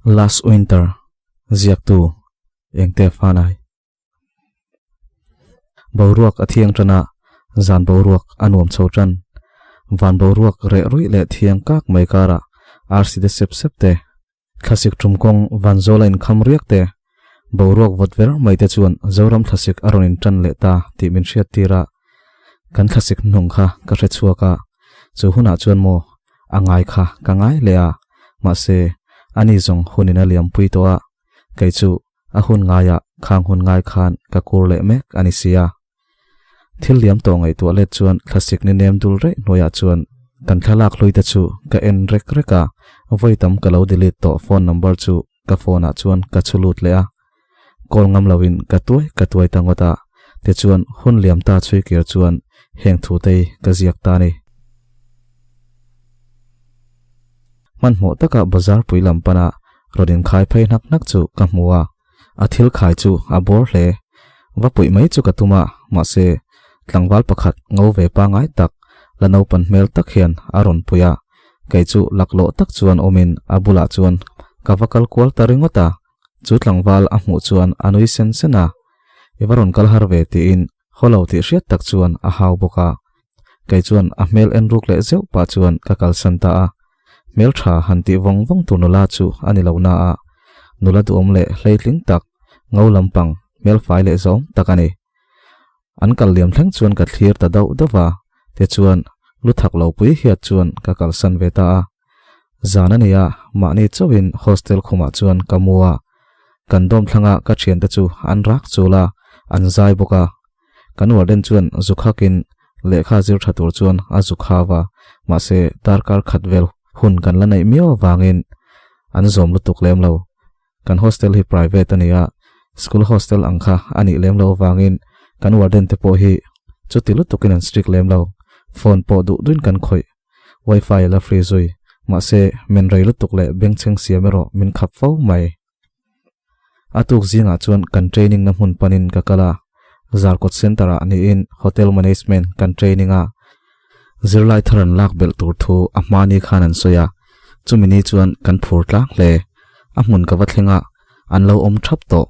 Last Winter, Ziaktu, Engte Fanai. Boruak a thiang tan a, zan boruak a nuam chho tan. Van boruak reh ruih leh thiang kak mai karah arsi te sep sep te, thlasik tum kawng van zawla inkham riak te, boruak vawt ver mai te chuan Zoram thlasik a rawn intan leh ta tih min hriat tir a. Kan thlasik hnung kha ka hre chhuak a, chu hunah chuan maw a ngai kha ka ngai leh a, mahse ani zawng hunin a liampui tawh a, kei chu a hun ngaiah khang hun ngai khan ka kur leh mek a ni si a. Thil liam tawh ngaihtuah let chuan thlasik ni nem dul reh hnuaiah chuan kan thlalak hlui te chu ka en rek rek a, vawi tam ka lo delete tawh phone number chu ka phone ah chuan ka chhu lut leh a. Call ngam loin ka tuai ka tuai ta ngawt a, tichuan hun liam ta chhui kir chuan heng thu te hi ka ziak ta a ni. Hmanhmawh taka bazar pui lam pana rawn inkhai phei hnak hnak chu ka hmu a, a thil khai chu a bawr hle. Va puih mai chu ka tum a, mahse tlangval pakhat ngo ve pangai tak la naupan hmel tak hian a rawn pui a, kei chu laklawh tak chuan awmin a bulah chuan ka va kal kual ta ringawt a. Chu tlangval a hmuh chuan a nui sen sen a, I va rawn kal har ve tiin haw lo tih hriat tak chuan a hau bawk a. Kei chuan a hmel en ruk leh zeuh pah chuan ka kalsan ta a. Hmel tha han tih vawng vawng tur nula chu a ni lo na a, nula duhawm leh hleitling tak, ngo lampang, hmel fai leh zawng tak a ni. An kal liam thleng chuan ka thlir ta dauh dauh va, tichuan lu thak lo pui hiat chuan ka kalsan ve ta a. Zan a nia, mahni chauhin hostel khumah chuan ka mu a. Kan dawm thlanga ka thiante chu an rak chul a, an zai bawk a. Kan warden chuan zu khakin lehkha zir tha tur chuan a zu kha va, mahse darkar khat vel hun kan la neih miau avangin an zawm lutuk lem lo. Kan hostel hi private a ni a, school hostel ang kha a nih lem loh avangin kan warden te pawh hi chuti lutukin an strict lem lo. Phone pawh duh duhin kan khawih. Wifi a la free zui. Mahse, men rei lutuk leh bengchheng siam erawh min khap fo mai. A tuk zingah chuan kan training na hmun panin ka kal a, Zarkawt Centre ah niin Hotel Management kan training a, zirlai thar an lak belh tur thu a hmani khan an sawi a, chumi ni chuan kan phur tlang hle. A hmun ka va thleng a, an lo awm thap tawh.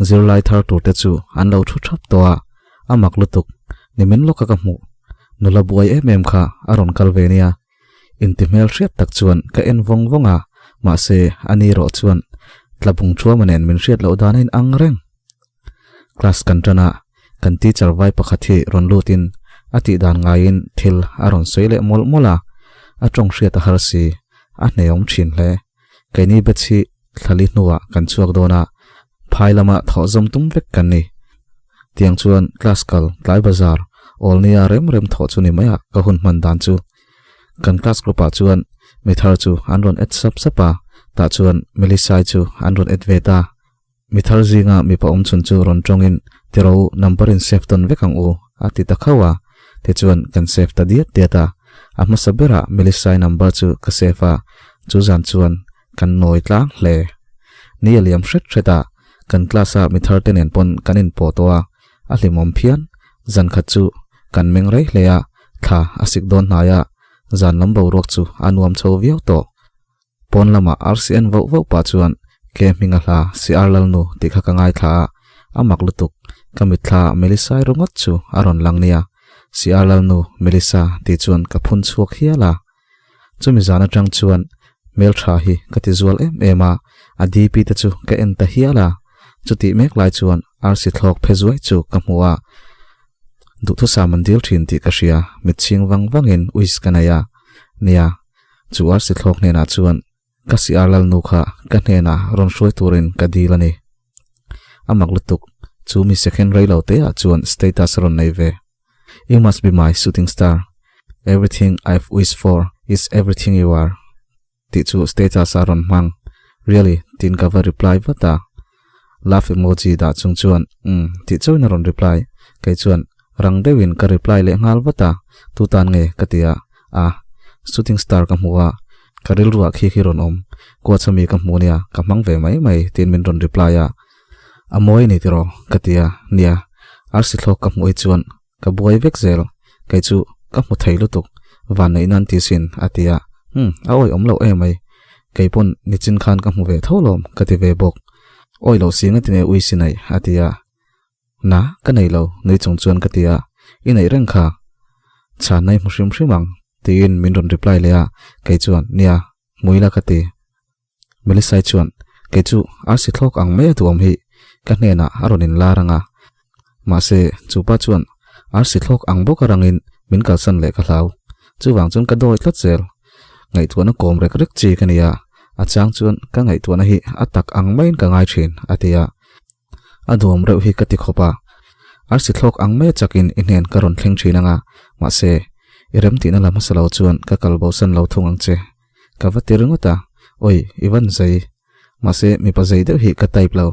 Zirlai thar tur te chu an lo thu thap tawh a, a mak lutuk. Nimin lawka ka hmuh. Nula buai em em kha a rawn kal ve nia. Inti hmel hriat tak chuan ka en vawng vawng a, mahse a ni rawh chuan tlabung thuama nen min hriat loh dan a in ang reng. Class kan tan a, kan teacher vai pakhat hi rawn lutin a tih dan ngaiin thil a rawn sawi leh mawlh mawlh a, a tawng hriat a har si, a hneawm thin hle. Keini batch hi thlali hnuah kan chhuak dawn a, phai lama thawh zawm tum vek kan ni. Tiang chuan class kal, tlai bazar, awl nia rem rem thawh chu ni mai a ka hun hman dan chu. Kan class group ah chuan mi thar chu an rawn add sap sap a, tah chuan Melisai chu an rawn add ve ta. Mi thar zinga mipa awm chhun chu rawn tawngin tiro number in save tawn vek ang u a ti ta khauh a, tichuan kan save ta diat diat a. A hmasa berah Melisai number chu ka save a, chu zan chuan kan nawi tlang hle. Ni a liam hret hret a, kan class a mi thar te nen pawn kan inpawh tawh a, a hlimawm phian. Zan khat chu kan meng rei hle a, thla a sik dawn hnai a, zan lam boruak chu a nuam chho viau tawh. Pawn lamah arsi en vauh vauh pah chuan ke hminga hla CR Lalnu tih kha ka ngaithla a, a mak lutuk. Ka mitthla ah Melissa i ringawt chu a rawn lang nia. CR Lalnu, Melissa tih chuan ka phun chhuak hial a. Chumi zan atang chuan hmeltha hi ka ti zual em em a, a DP te chu ka en ta hial a. Chutih mek lai chuan arsi thlawk phe zuai chu ka hmu a. Duhthusam an dil thin tih ka hria, mitchhing vang vangin uis ka nei a. Nia. Chu arsi thlawk hnenah chuan ka si-ar lalnu kha ka hnenah rawn hruai turin ka dil a ni. A mak lutuk, chu mi second rei lo te ah chuan status a rawn nei ve. You must be my shooting star, everything I've wished for is everything you are tih chu status a rawn hmang. Really? tiin ka va reply vat a. Love emoji dah chung chuan umm tih chauhin a rawn reply. Kei chuan rang deuhin ka reply leh nghal vat a, tu tan nge ka ti a, a shooting star ka hmu a, ka rilruah khi khi rawn awm, quotes ami ka hmu nia ka hmang ve mai mai tiin min rawn reply a, a mawi a ni tiraw ka ti a, nia arsi thlawk ka hmuh hi chuan ka buai vek zel, kei chu ka hmu thei lutuk, vanneih nan ti sin a ti a, umm a awih awm loh em mai. Kei pawn nichin khan ka hmu ve tho lawm ka ti ve bawk. Awi lo si ngatinge ui si nei a ti a. Na, ka nei lo nui chung chuan ka ti a. I neih reng kha. Chhan na i hmu hrim hrim ang tiin min rawn reply leh a, kei chuan nia, hmui la ka ti. Melisai chuan, Kei chu arsi thlawk ang mai a duhawm hi ka hnenah a rawn inlar ang a. Mahse, chu pa chuan arsi thlawk ang bawk a rangin min kalsan leh ka hlau. Chuvang chuan ka dawi tlat zel. Ngaihtuahna kawm rek rek chi ka ni a, a chang chuan ka ngaihtuahna hi a tak ang maiin ka ngai thin, a ti a. A duhawm reuh hi ka ti khawp a, arsi thlawk ang mai a chakin i hnen ka rawn thleng thin ang a, mahse, i remtihna la hmasa lo chuan ka kal bosan lo thung ang che. Ka va ti ringawt a, Oi, i van zei. Mahse, mipa zei deuh hi ka type lo.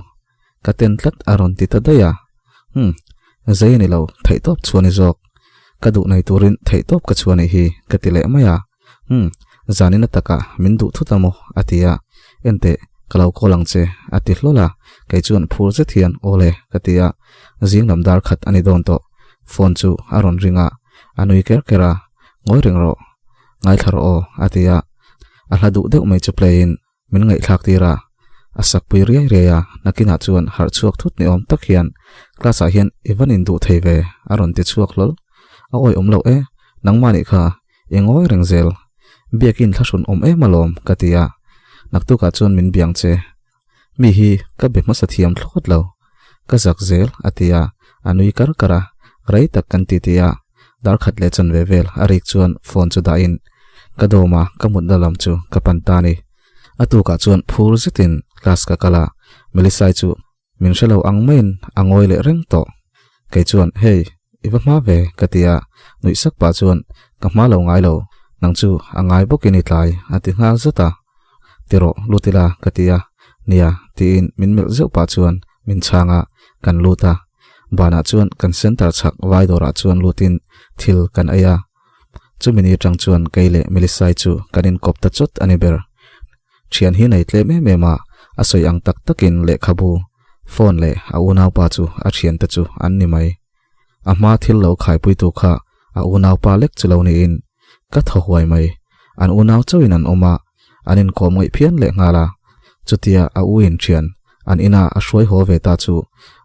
Ka ten tlat a rawn ti ta daih a. Umm, zei a ni lo, theihtawp chhuah ni zawk. Ka duh nei turin theihtawp ka chhuah nih hi, ka ti leh mai a. Umm, zanin a takah min duh thut a maw? a ti a. Enteh, ka lo call ang che, a ti hlawl a. Kei chuan phur zet hian, Awle, ka ti a. Zing lam dar khat a ni dawn tawh. Phone chu a rawn ring a, a nui ker ker a. Ngawi reng rawh. Ngaithla rawh aw, a ti a. A hla duh deuh mai chu play in min ngaihthlak tir a. A sak pui riai riai a, nakinah chuan harh chhuak thut ni awm tak hian class ah hian i van induh thei ve, a rawn ti chhuak hlawl. A awi awm loh e, nangmah nih kha i ngawi reng zel. Biakin thlahrun awm em alawm, ka ti a. Naktukah chuan min biang che. Mi hi ka be hmasa thiam thlawt lo. Ka zak zel, a ti a, a nui kar kar a, rei tak kan ti ti a, dar khat leh chanve vel a rik chuan phone chu dahin ka dawm a, ka mutna lam chu ka pan ta a ni. A tukah chuan phur zetin class ka kal a, Melisai chu min hre lo ang maiin a ngawi leh reng tawh. Kei chuan, Hey, i va hma ve, ka ti a, nuih sak pah chuan, Ka hma lo ngai lo, nang chu a ngai bawkin i tlai, a ti nghal zat a. Ti rawh, lut ila, ka ti a. Nia, tiin min melh zeuh pah chuan min chhang a, kan lut a. Banah chuan kan centre chhak vai dawrah chuan lutin thil kan ei a. Chumi ni atang chuan kei leh Melisai chu kan inkawp ta chawt a ni ber. Thian hi nei tlem em em a, a sawi ang tak takin lehkhabu, phone leh a unaupa chu a thiante chu an ni mai. A hma thil lo khaipuitu kha a unaupa lek chu lo niin ka thaw huai mai. An unau chauhin an awm a, an inkawm ngaih phian leh nghal a. Chutia a u in thian an ina a hruai haw ve ta chu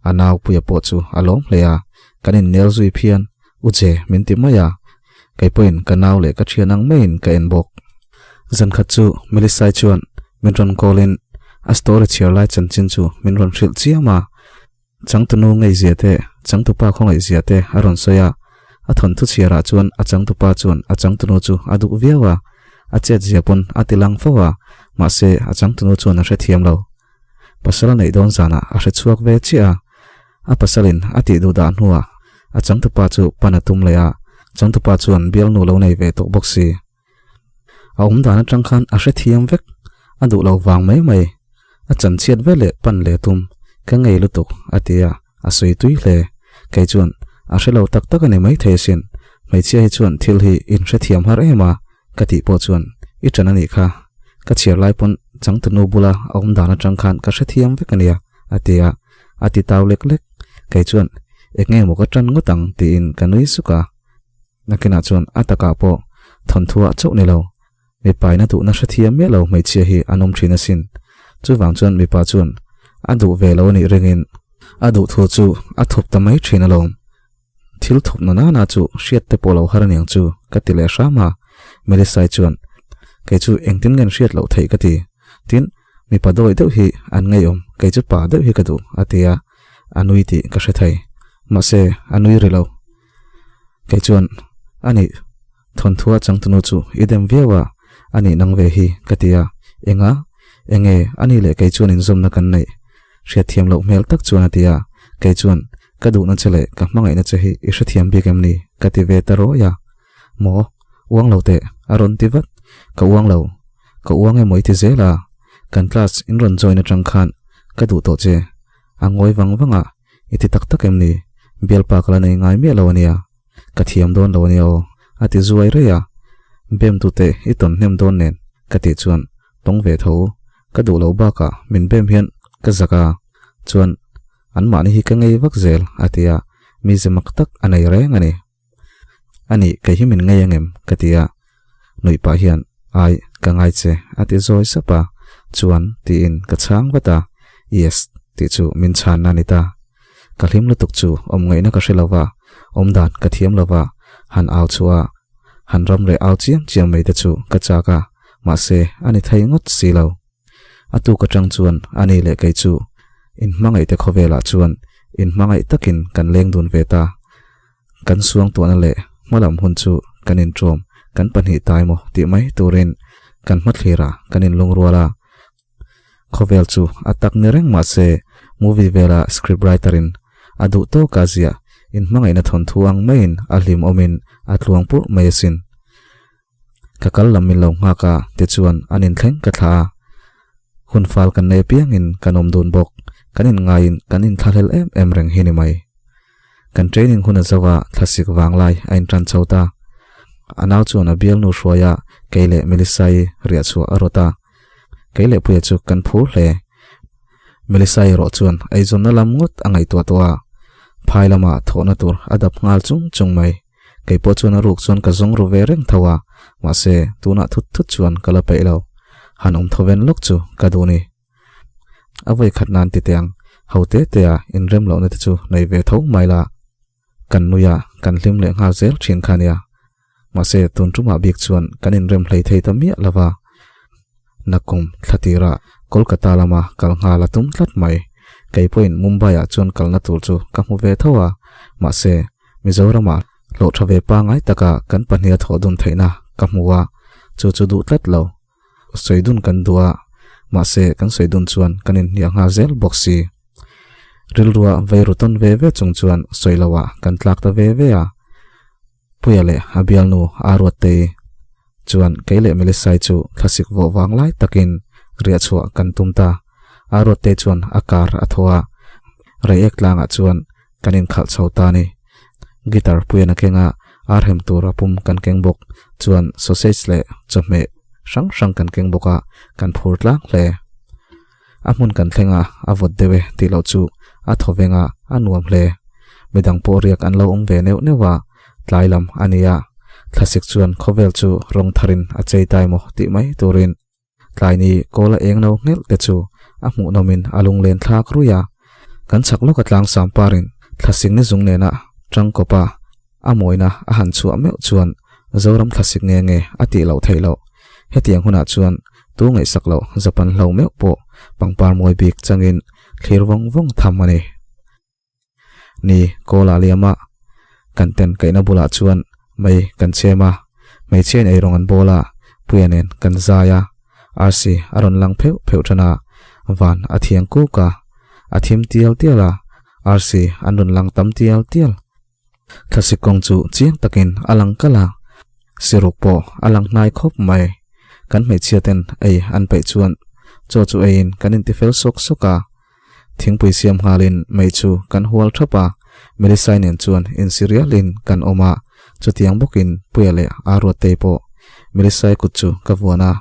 a naupuia pawh chu a lawm hle a, kan innel zui phian, U che min ti mai a, kei pawhin ka nau leh ka thian ang maiin ka en bawk. Zankhat chu Melisai chuan min rawn call in a story chhiar lai chanchin chu min rawn hrilh chiam a, Changtunu ngaihzia te, changtupa khawngaihzia te a rawn sawi a, a thawnthu chhiarah chuan a changtupa chuan a changtunu chu a duh viau a, a chetzia pawn a ti lang fo a, mahse a changtunu chuan a hrethiam lo. Pasal a neih dawn zanah a hre chhuak ve chiah a, a pasalin a tih duh dah hnuah a changtupa chu pan a tum leh a, changtupa chuan bialnu lo nei ve tawh bawk si. A awm dan atang khan a hrethiam vek, a duh lo vang mai mai. A chanchhiat ve leh pan leh tum, ka ngei lutuk, a ti a, a sawi tui hle. Kei chuan, a hre lo tak tak a ni maithei asin, hmeichhia hi chuan thil hi in hrethiam har em a, ka tih pawh chuan, i ṭan a nih kha, ka chhiar lai pawn changtunu bula a awm dan atang khan ka hrethiam vek a nia, a ti a, a ti tau lek lek. Kei chuan, eng nge maw ka ṭan ngawt ang, tiin ka nui suk a. Nakinah chuan a takah pawh thawnthuah chauh ni lo, mipain a duhna hrethiam miah lo hmeichhia hi an awm thin asin. Chuvang chuan mipa chuan a duh ve lo a nih ringin a duh thu chu a thup ta mai thin alawm. Thil thup na nana chu hriat te pawh lo har aniang chu ka ti leh hram a. Melisai chuan, Kei chu engtin ngen hriat loh theih ka ti. Tin, mipa dawi deuh hi an ngeiawm, kei chu pa deuh hi ka duh, a ti a. A nui tih ka hre thei. Mahse, a nui ri lo. Kei chuan, A nih, thawnthu a changtunu chu i dem viau a, a nih nang ve hi, ka ti a. Enga? Enge, a nih leh kei chuan inzawmna kan neih? Hriatthiam loh hmel tak chuan a ti a. Kei chuan, Ka duhna che leh ka hmangaihna che hi i hrethiam bik em ni? ka ti ve ta rawi a. Maw? Uang lo teh, a rawn ti vat. Ka uang lo. Ka uang emaw i ti zel a. Kan class in rawn join atang khan ka duh tawh che. A ngawi vang vang a. I ti tak tak em ni? Bialpa ka la nei ngai miah lo a nia. Ka thiam dawn lo a nia aw, a ti zuai rei a. Bem tute i tawn hnem dawn nen ka tih chuan tawng ve tho. Ka duh loh bakah min bem hian ka zak a, chuan anmahni hi ka ngei vak zel, a ti a, mize mak tak a nei reng a ni. A nih, kei hi min ngei angem? ka ti a. Nuih pah hian, Ai, Ka ngai che, a ti zawi sap a, chuan tiin ka chhang vat a, Yes tih chu min chhanna a ni ta. Ka hlim lutuk chu awm ngaihna ka hre lo va, awm dan ka thiam lo va, han au chhuah a, han ram reh au chiam chiam mai te chu ka chak a, mahse a ni thei ngawt si lo. A tuk atang chuan a ni leh kei chu inhmangaihte khawvelah chuan inhmangaih takin kan leng dun ve ta. Kan suangtuahna leh hmalam hun chu kan inṭawm kan pahnih ta emaw tih mai turin kan hmathlirah kan inlungrual a. Khawvel chu a tak ni reng mah se movie vela script writer in a duh tawka ziah inhmangaihna thawnthu ang maiin a hlim awmin a tluang purh mai asin. Ka kal lam min lo nghak a tichuan an inthleng ka thlah a. Hun fal kan nei apiangin kan awm dun bawk, kan inngaiin kan inthlahlel em em reng hi ni mai. Kan training hun a zo a, thlasik vanglai a intan chho ta. A nau chuan a bialnu hruaia kei leh Melissa-i riah chhuah a rawt a. Kei leh Puia chu kan phur hle. Melissa-i erawh chuan eizawnna lam ngawt a ngaihtuah tawh a, phai lama thawhna tur a dap nghal chung chung mai. Kei pawh chuan a ruk chuan ka zawng ru ve reng tho a, mahse tunah thut thut chuan ka la peih lo. Han awm tho ven lawk chu ka duh ni. A vawi khat nan ti teh ang, ho te te a inrem lohna te chu nei ve tho mai la. Kan nui a, kan hlim leh nghal zel thin kha nia. Mahse tun tumah bik chuan kan inrem hlei thei ta miah lo va. Nakum thla tirah Kolkata lama kal nghal a tum tlat mai. Kei pawhin Mumbai-ah chuan kalna tur chu ka hmu ve tho a, mahse Mizoramah hlawh tha ve pangngai taka kan pahniha thawh dun theihna ka hmu a, chu chu duh tlat lo. Sawi dun kan duh a, mahse kan sawi dun chuan kan inhniah nghal zel bawk si. Rilrua vei ru tawn ve ve chung chuan sawi loah kan tlak ta ve ve a. Puia leh a bialnu Aruattei chuan kei leh Melisai chu thlasik vawh vang lai takin riah chhuah kan tum ta. Aruattei chuan a car a thaw a, Reiek tlangah chuan kan inkhalh chho ta a ni. Guitar puian a keng a, arhem tur a pum kan keng bawk chuan sausage leh chawhmeh hrang hrang kan keng bawk a, kan phur tlang hle. A hmun kan thleng a, a vawt deuh e tih loh chu a thaw veng a, a nuam hle. Midang pawh riak an lo awm ve neuh neuh a, tlai lam a ni a, thlasik chuan khawvel chu rawng tharin a chei tai maw tih mai turin Tlaini kawl a eng lo nghelh te chu a hmuhnawmin a lunglen thlak ruih a. Kan chhak lawk a tlang samparin thlasik ni zung nena tangkawpa a mawina a han chhuah meuh chuan Zoram thlasik nge nge a tih loh theih loh. Hetiang hunah chuan tu ngaihsak loh Japan hlo meuh pawh pangpar mawi bik changin thlir vawng vawng tham a ni. Ni, kawl ah liam a, kan ten kaihna bulah chuan mei kan chhem a, hmeichhiain eirawng an bawl a, Puia nen kan zai a, arsi a rawn lang pheuh pheuh than a, van a thiang kuk a, a thim tial tial a, arsi an rawn lang tam tial tial. Thlasik kawng chu chiang takin a lang kalh a, siruk pawh a lang hnai khawp mai. Kan hmeichhia ten ei an peih chuan chaw chu eiin kan intifel sawk sawk a, Thingpui siam nghalin mei chu kan hual thap a, Melisai nen chuan insi rialin kan awm a, chutiang bawkin Puia leh Aruattei pawh Melisai kut chu ka vuan a,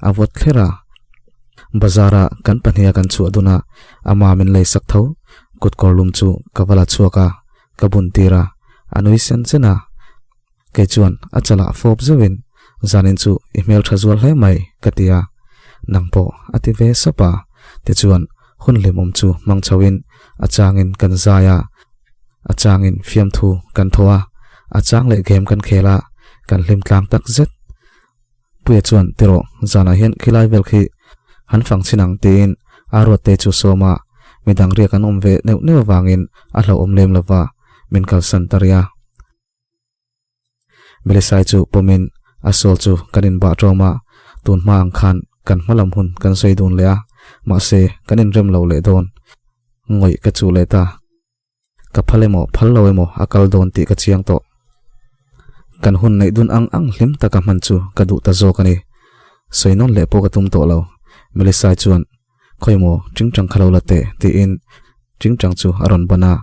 a vawt thler a. Bazar-a kan pahniha kan chhuah dun a, ama min lei sak tho, kut kawr lum chu ka va la chhuak a, ka bun tir a, a nui sen chen a. Kei chuan a chalah fawp zeuhin, Zanin chu i hmel tha zual hle mai, ka ti a. Nang pawh a ti ve sap a. Tichuan, hun hlimawm chu hmang chhoin a changin kan zai a, a changin fiamthu kan thaw a, a chang leh game kan khel a, kan hlim tlang tak zet. Puia chuan, Tirawh, zanah hian khilai vel khi han fang chhin ang, tiin a ruatte chu sawm a. Midang riak an awm ve neuh neuh avangin a hlauhawm lem lova min kalsan ta rih a. Melisai chu pawmin a sawl chu kan inbah ṭawm a, tun hma ang khan kan hma lam hun kan sawi dun leh a, mahse kan inrem lo leh dawn. Ngawih ka chuh leh ta. Ka phal emaw phal lo emaw a kal dawn tih ka chiang tawh. Kan hun neih dun ang ang hlim taka hman chu ka duh ta zawk a ni. Sawi nawn leh pawh ka tum tawh lo. Melisai chuan Khawi maw tingtang kha lo la teh tiin tingtang chu a rawn ban a,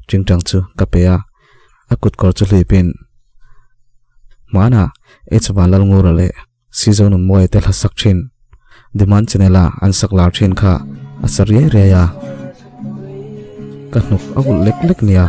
tingtang chu ka pe a, a kut kawr chu hlipin Hmanah H Vanlalngura leh Sizo Nunmawia te hla sak thin Demand Channel a an sak lar thin kha a sa riai riai a, ka hnuk a ulh lek lek nia.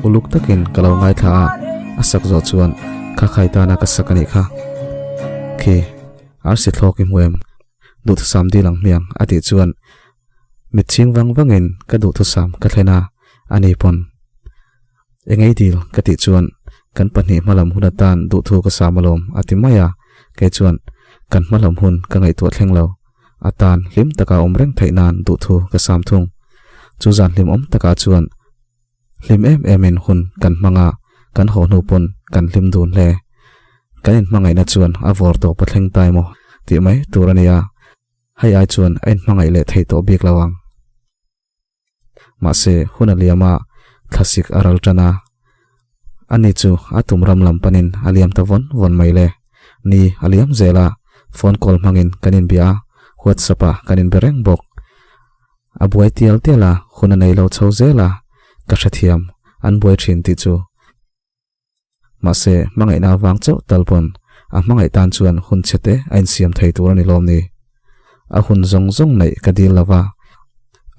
Uluk takin ka lo ngaithla a, a sak zawh chuan kha khai tana ka sak a nih kha. Khi, arsi thlawk i hmu em? Duhthusam dil ang hmiang a tih chuan mit chhing vang vangin ka duhthusam ka thlen a, a ni pawn. Engei dil ka tih chuan kan pahnih hmalam hun atan duhthu ka sam alawm a ti mai a, kei chuan kan hmalam hun ka ngaihtuah thleng lo. Atan hlim taka awm reng theih nan duhthu ka sam thung. Chu zan hlimawm takah chuan Hlim em emin hun kan hmang a, kan haw hnu pawn kan hlim dun hle. Kan inhmangaihna chuan a vawr tawp a thleng ta emaw tih mai tur a ni a, hei ai chuan a inhmangaih leh theih tawh bik lo ang. Mahse, hun a liam a, thlasik a ral tan a. Ani chu a tum ram lam panin a liam ta vawn vawn mai le. Ni a liam zel a, phone call hmangin kan inbia a, WhatsApp ah kan inbe reng bawk. A buai tial tial a, hun a nei lo chho zel a, ka hrethiam, an buai thin tih chu. Mahse, hmangaihna avang chauh tal pawn a hmangaih tan chuan hun chhe te a insiam thei tur a ni lawm ni. A hun zawng zawng neih ka dil lo va,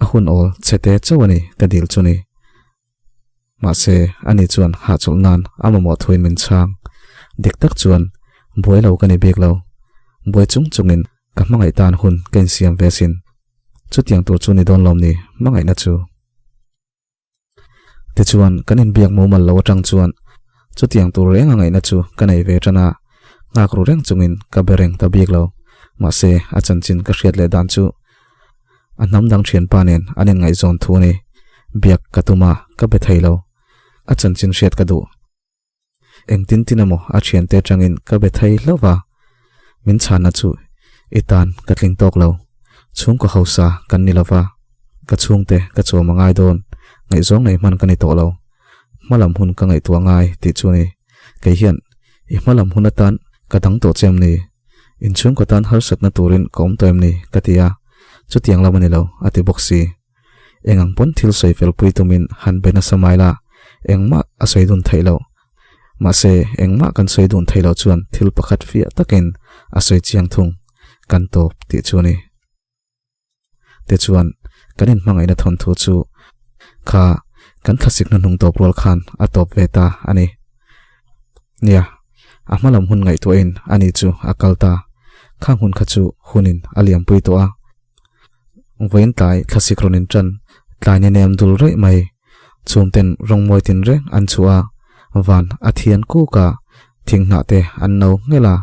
a hun awl chhe te chauh a ni ka dil chu ni. Mahse, ani chuan hahchawlh nan a mamawh thuin min chhang. Dik tak chuan buai lo ka ni bik lo. Buai chung chungin ka hmangaih tan hun ka insiam ve asin. Chutiang tur chu ni dawn lawm ni hmangaihna chu. Tichuan, kan inbiak mumal lo atang chuan chutiang tur reng a ngaihna chu ka nei ve tan a, nghak ru reng chungin ka be reng ta bik lo. Mahse, a chanchin ka hriat leh dan chu a hnam dang thianpa nen an inngaihzawn thu a ni. Biak ka tum a, ka be thei lo. A chanchin hriat ka duh. Engtin tin emaw a thiante atangin ka be thei hlauh va, min chhanna chu i tan ka tling tawk lo. Chhungkaw hausa kan ni lova, ka chhungte ka chawm a ngai dawn, ngaihzawng nei hman ka ni tawh lo. Hmalam hun ka ngaihtuah ngai tih chu a ni. Kei hian i hmalam hun atan ka dang tawh che em ni? Inchhungkaw tan harsatna turin ka awm tawh em ni? ka ti a, chutiang lam a ni lo a ti bawk si. Eng ang pawn thil sawi fel pui tumin han be nasa mai la, engmah a sawi dun theih loh. Mahse, engmah kan sawi dun theih loh chuan thil pakhat fiah takin a sawi chiang thung, kan tawp tih chu a ni. Tichuan, kan inhmangaihna thawnthu chu kha kan thlasik hnuhnung tawp rual khan a tawp ve ta a ni. Nia, a hma lam hun ngaihtuahin ani chu a kal ta. Khang hun kha chu hunin a liampui tawh a. Vawiin tlai thlasik rawn inṭan tlai ni nem dul raih mai. Chhumten rawngmawi tin reng an chhuah a, van a thian kuk a, thinghnah te an no nghelh a,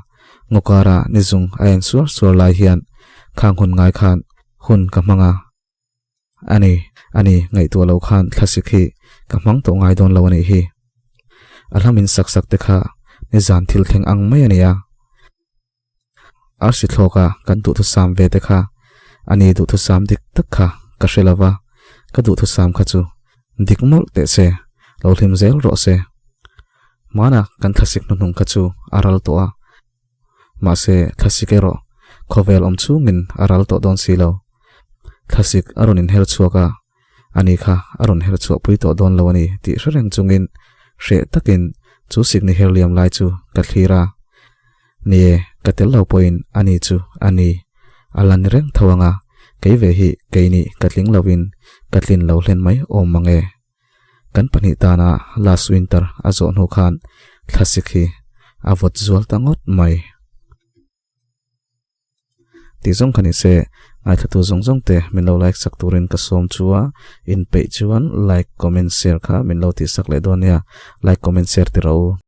ngaw kara ni zung a en suar suar lai hian khang hun ngai khan hun ka hmang a. Ani, ani ngaihtuah lo khan thlasik hi ka hmang tawh ngai dawn lo a nih hi. A hlamin sak sak te kha nizan thil thleng ang mai a ni a. Arsi thlawka kan duhthusam ve te kha ani duhthusam dik tak kha ka hre lova, ka duhthusam kha chu dik mawlh teh se, lo hlim zel rawh se. Hmana kan thlasik hnuhnung kha chu a ral tawh a, mahse thlasik erawh khawvel awm chungin a ral tawh dawn si lo. Thlasik a rawn inher chhuak a, ani kha a rawn her chhuah pui tawh dawn lo a ni tih hre reng chungin hreh takin chu sikni her liam lai chu ka thlir a. Ni e, ka tel lo pawhin ani chu a ni. A la ni reng tho ang a, kei ve hi keini ka tling lovin ka tlin lo hlen mai awm mang e. Kan pahnih tana last winter a zawh hnu khan thlasik hi a vawt zual ta ngawt mai. Tih zawng kha ni se, ngaithlatu zawng zawng te min lo like sak turin ka sawm chu a, inpeih chuan like, comment, share kha min lo tihsak leh dawn nia, like, comment, share ti ro.